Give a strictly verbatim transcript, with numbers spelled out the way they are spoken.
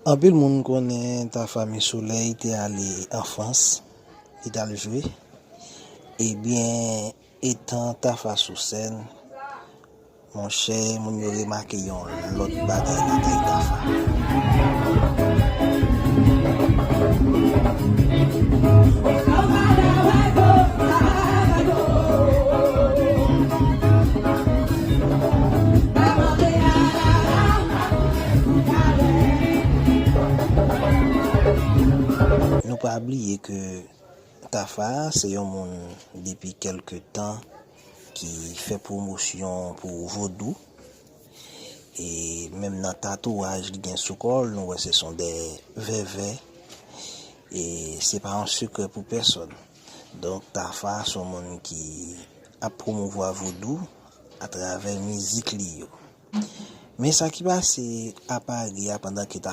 Anpil moun konnen Tafa Misolèy te ale an Frans, li t al jwe. Ebyen, etan Tafa sou sèn, monchè, moun yo remake yon lòt bagay lakay Tafa. Nou pa bliye ke Tafa se yon moun depi kèlke tan ki fè pwomosyon pou vodou. E menm nan tatouaj li gen sou kò l, nou wè se son de vèvè. E se pa yon sekrè pou pèsòn. Donk, Tafa se yon moun ki ap pwomouvwa vodou atravè mizik li yo. Men sa ki pase a Pari a pandan ke